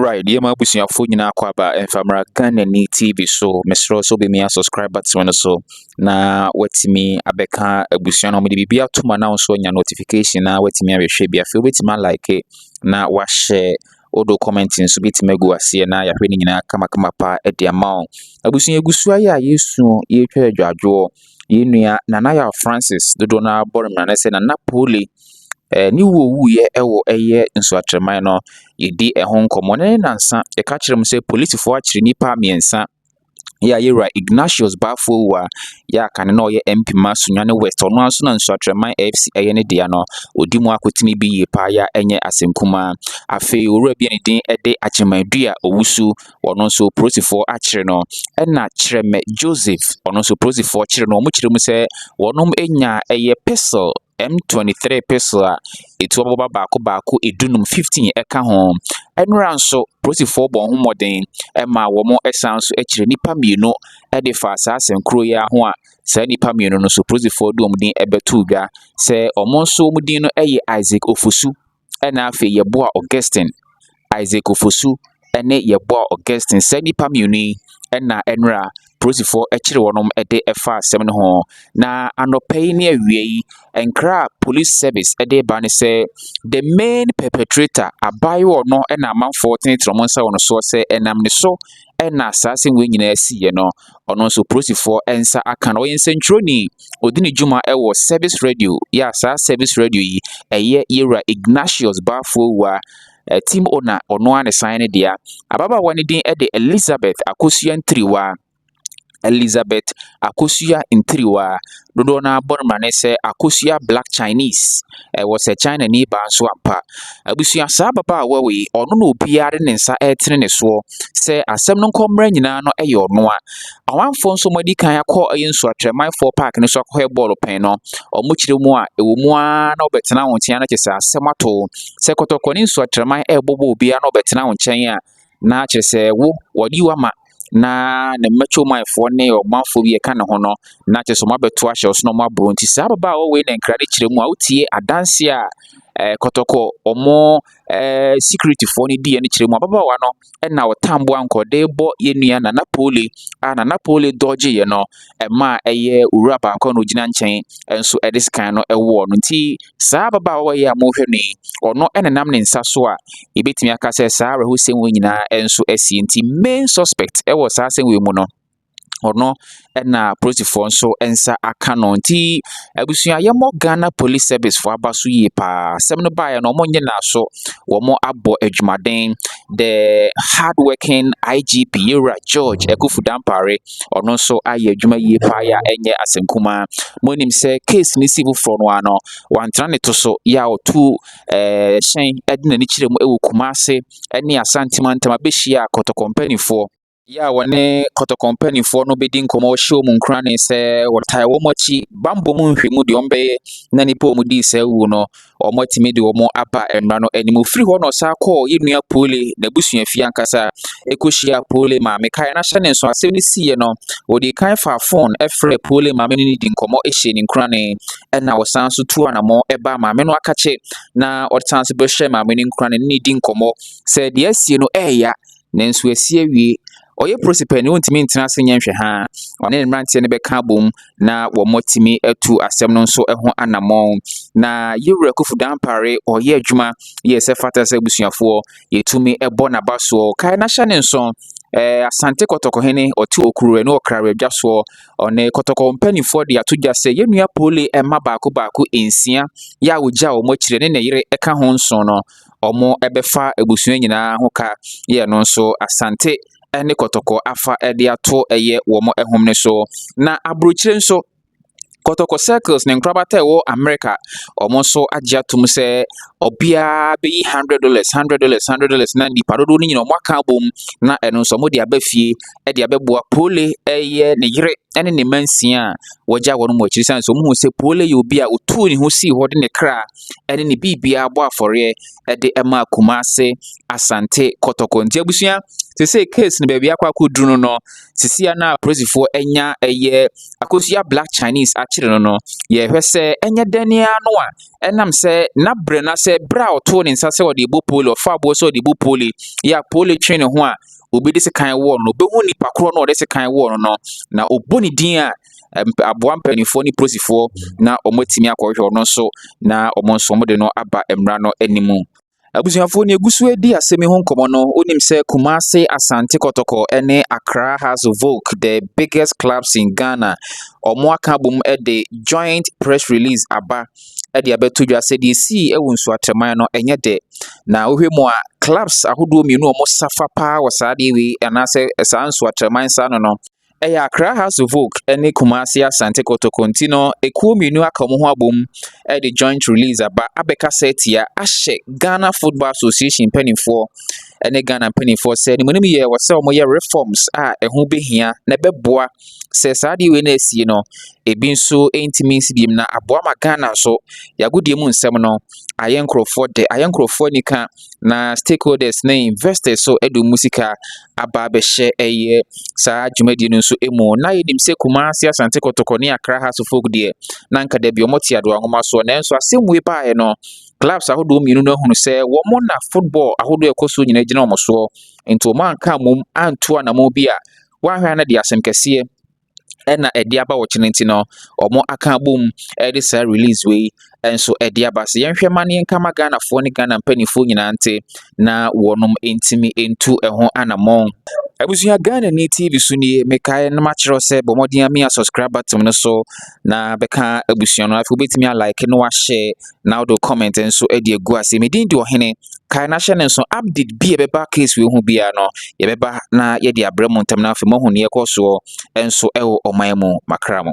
Alright, yɛma abusuafoɔ nyinaa kɔ aba mfamra Ghanani TV so. Mesrɛ wo sɛ wobɛmia subscribe button no so na watumi abɛka abusua no. Wɔde biribi ato mu a na wo nso anya notification na watumi abɛhwɛ bi. Afei wobɛtumi alike na wahyɛ wode comment nso bɛtumi agu aseɛ na yɛahwɛ no nyinaa kamakama paa de ama wo. Abusua, egu so ayɛ a yɛsu yɛretwa adwadwoɔ. Yɛn nua Nana Yaw Francis, dodoɔ no ara bɔ no mmara sɛ Nana Pole, ne wuo wuiɛ wɔ ɛyɛ Nsoatreman no, yɛdi ɛho nkɔmmɔ. Na ne nansa yɛka kyerɛ mu sɛ polisifoɔ akyere nnipa mmiɛnsa yɛ a yɛwura Ignatius Baffour Awuah yɛ a kane na ɔyɛ MP ma Sunyani West, ɔno ara nso na Nsoatreman FC ɛyɛ ne dea no, ɔdi mu akotene bi yie paa yɛ a ɛnyɛ asɛm kumaa. Afei owura bi a ne din de Agyeman Owusu, ɔno nso polisifoɔ akyere no, ɛna Kyerɛmɛ Joseph, ɔno nso polisifoɔ kyere no. Wɔn kyerɛ mu sɛ wɔnom anya ɛyɛ pistol, M23 pistol a ɛtu abɔba baako baako 15, 15 ɛka ho. Ɛnora nso polisifoɔ bɔ ho mmɔden ma wɔn san nso akyerɛ nnipa mmienu de fa saa asɛm koro yi ho a saa nnipa mmienu no nso polisifoɔ de wɔn din bɛtoo dwa sɛ wɔn nso wɔn din no yɛ Isaac Ofosu ɛna afei Yɛboa Augustine. Isaac Ofosu ne Yɛboa Augustine, saa nnipa mmienu yi ɛna ɛnora polisifoɔ kyere wɔn de fa asɛm no ho. Na anɔpa yi ne awia yi, nkra a police service de ba ne sɛ the main perpetrator, abaayewa no na amanfoɔ tenetene wɔn nsa wɔ no soɔ sɛ ɛnam ne so ɛna saa asɛm wei nyinaa siiɛ no, ɔno nso polisifoɔ nsa aka no. Ɔyɛ nsɛntwerɛni, ɔdi ne dwuma wɔ Service Radio yɛ a saa Service Radio yi ɛyɛ yɛwura Ignatius Baffour Awuah team owner, ɔno ara ne san ne dea. Ababaawa no din de Elizabeth Akosua Ntiriwa. Elizabeth Akosua Ntiriwa, dodoɔ no ara bɔ no mmara sɛ Akosua Black Chinese. Ɛwɔ sɛ China ni baa nso ampa. Abusua, saa ababaawa wei, ɔno na obiara de ne nsa ɛretene ne soɔ sɛ asɛm no nkɔmmra nyinaa no yɛ ɔno a. Amanfoɔ nso wɔadi kan akɔ ɛyɛ Nsoatremanfoɔ park no so akɔhwɛ bɔɔlo pɛn no, wɔn kyerɛ mu a ɛwɔ mu ara na wɔbɛtena wɔn nkyɛn na kyerɛ sɛ asɛm ato. Sɛ Kɔtɔkɔ ne Nsoatreman ɛrebɔ bɔɔlo biara na wɔbɛtena wɔn nkyɛn a, na kyerɛ sɛ wo wɔde wo ama na ne mmatwomanfoɔ ne ɔmanfoɔ bi ɛka ne ho no na kyerɛ sɛ wɔn abɛto ahyɛ so na wɔn aboro. Nti saa ababaawa wei na nkra de kyerɛ mu a wotie adanse a Kɔtɔkɔ wɔn securityfoɔ no diiɛ no kyerɛ mu, ababaawa no ɛna ɔtamboa nkɔde bɔ yɛn nua Nana Pole a Nana Pole dɔgyeeɛ no, ɛma ɛyɛ owura baako a na ogyina nkyɛn nso ɛde sekan no ɛwɔɔ no. Nti saa ababaawa yi a mohwɛ no yi, ɔno ɛnenam ne nsa so a yɛbɛtumi aka sɛ saa awerɛhosɛm wei nyinaa nso asi. Nti main suspect ɛwɔ saa asɛm wei mu no, ɔno ɛna polisifoɔ nso nsa aka no. Nti abusua, yɛmmɔ Ghana Police Service foɔ aba so yie paa. Asɛm no baeɛ no, wɔn nyɛ n'aso, wɔn abɔ adwumaden. The hardworking IGP, Yewura George Akuffo Dampare, ɔno nso ayɛ adwuma yie paa yɛ a ɛnyɛ asɛm kumaa. Mo nim sɛ case no si foforɔ no ara no, wantena ne to so yɛ a ɔtu hyɛn de n'ani kyerɛ mu wɔ Kumase ne Asante mantam abɛhyia Kɔtɔkɔ mpanimfoɔ yɛ a wɔne Kɔtɔkɔ mpanimfoɔ no bɛdi nkɔmmɔ, hyɛ wɔn nkurane sɛ wɔtae wɔn akyi bambɔ mu nhwɛmu deɛ wɔbɛyɛ na nipa a wɔdii saa wu no, wɔatumi de wɔn aba mmara no anim. Ofiri hɔ na ɔsan kɔɔ yɛn nua Pole n'abusuafie ankasa ɛkɔhyia Pole maame. Kae na hyɛ ne nso, asɛm no siiɛ no, wɔde kan fa phone ɛfrɛ Pole maame no ne di nkɔmmɔ hyɛ ne nkurane, ɛna ɔsan so tu anammɔ ɛba maame no akakye na ɔsan so bɛhyɛ maame no nkurane ne ne di nkɔmmɔ sɛ deɛ asie no ɛɛya, nanso asie awie. Ɔyɛ polisi panin, wontumi ntena ase nyɛ nhwɛ ha. Ɔne ne mmeranteɛ no bɛka abom na wɔatumi atu asɛm no nso ho anammɔn. Na yɛwura Akuffo Dampare ɔyɛ adwuma yɛ sɛ fata sɛ abusuafoɔ yɛtumi bɔ n'aba soɔ. Kae na hyɛ ne nso, Asante Kɔtɔkɔhene ɔte Okuru ne Ɔkrare adwa soɔ, ɔne Kɔtɔkɔ mpanimfoɔ de ato dwa sɛ yɛn nua Pole mma baako baako nsia yɛ a wɔgya wɔn akyire ne ne yere ka ho nson no, wɔn bɛfa abusua nyinaa ho ka yɛ no nso Asante ne Kɔtɔkɔ afa de ato ɛyɛ wɔn hom no so. Na aburokyire nso, Kɔtɔkɔ Circles ne nkorabata a ɛwɔ America, wɔn nso agye atom sɛ ɔbiara bɛyi $100, $100, $100 na nipa dodoɔ no nyinaa wɔn aka abom na ɛno nso wɔde aba fie de abɛboa Pole, ɛyɛ ne yere ne ne mma nsia a wɔgya wɔn mu akyiri, sane sɛ wɔn hu sɛ Pole yɛ obi a otuu ne ho sii hɔ de ne kra ne ne biribiara bɔ afɔreɛ de ma Kumase Asante Kɔtɔkɔ. Nti abusua, Sesei case no baabi akɔ akɔduru no, sisia no a apolisifoɔ anya ɛyɛ Akosua Black Chinese akyere no, yɛhwɛ sɛ ɛnyɛ dɛn ara no a ɛnam sɛ n'abrɛ na sɛ berɛ a ɔtoo ne nsa sɛ ɔde bɔ Pooley, ɔfa aboɔ sɛ ɔde bɔ Pooley yɛ a Pooley twe ne ho a obi de sekan wɔɔ no, obɛhu nipa korɔ no a ɔde sekan wɔɔ no, na ɔbɔ ne din a aboa mpanimfoɔ ne polisifoɔ na wɔatumi akɔhwehwɛ ɔno nso na wɔn nso wɔde no aba mmara no anim. Abusuafoɔ, ne egu so adi asɛm yi ho nkɔmmɔ no, wonim sɛ Kumase Asante Kɔtɔkɔ ne Accra Hearts of Oak, the biggest clubs in Ghana, wɔn aka abom de joint press release aba de abɛto dwa sɛ deɛ esii wɔ Nsoatreman no ɛnyɛ dɛ. Na wohwɛ mu a, clubs ahodoɔ mmienu a wɔsafa paa wɔ saa adeɛ wei anaasɛ saa Nsoatreman saa no, ɛyɛ Accra Hearts of Oak ne Kumasi Asante Kotoko. Nti no, ekuo mmienu aka wɔn ho abom de joint release aba abɛkasa atia ahyɛ Ghana Football Association mpanimfoɔ ne Ghana mpanimfoɔ sɛ ne mu yɛ wɔ sɛ wɔyɛ reforms a ɛho behia na ɛbɛboa sɛ saa adeɛ wei no asie no, ebi nso ntumi nsi biem na aboa ma Ghana nso yɛagodie mu nsɛm no ayɛ nkurɔfoɔ de ayɛ nkurɔfoɔ nika na stakeholders ne investors so de wɔn sika aba abɛhyɛ ɛyɛ saa dwumadie no nso mu. Na yɛnim sɛ Kumasi Asante Kɔtɔkɔ ne Accra Hearts of Oak deɛ, na nka dabi wɔn te adoa nwoma soɔ, nanso asɛm wei baeɛ no, clubs ahodoɔ mmienu no ahunu sɛ wɔn na football ahodoɔ a ɛkɔ so nyinaa gyina wɔn soɔ, nti wɔn anka mmom anto anammɔn bi a wɔahwɛ no de asɛm kɛseɛ ɛna ɛde aba wɔ kyene. Nti no, wɔn aka abom ɛde saa release wei nso ɛde aba sɛ yɛnhwɛ ma ne yɛnka ma Ghanafoɔ ne Ghana mpanimfoɔ nyinaa nte na wɔnom ntumi ntu ɛho anammɔn. Abusua, Ghana ni TV so nie. Mekae na makyerɛw sɛ bɔ mmɔden amia subscribe button no so na bɛka abusua no. Afei wobɛtumi alike na wahyɛ na wode comment nso de agu ase. Medin di Ɔhene. Kae na hyɛ ne nso, update bi a ɛbɛba case wei ho biara no, yɛbɛba na yɛde abrɛ mu ntam na afei moahu neɛ ɛkɔ soɔ nso ɛwɔ ɔman mu. Makra mo.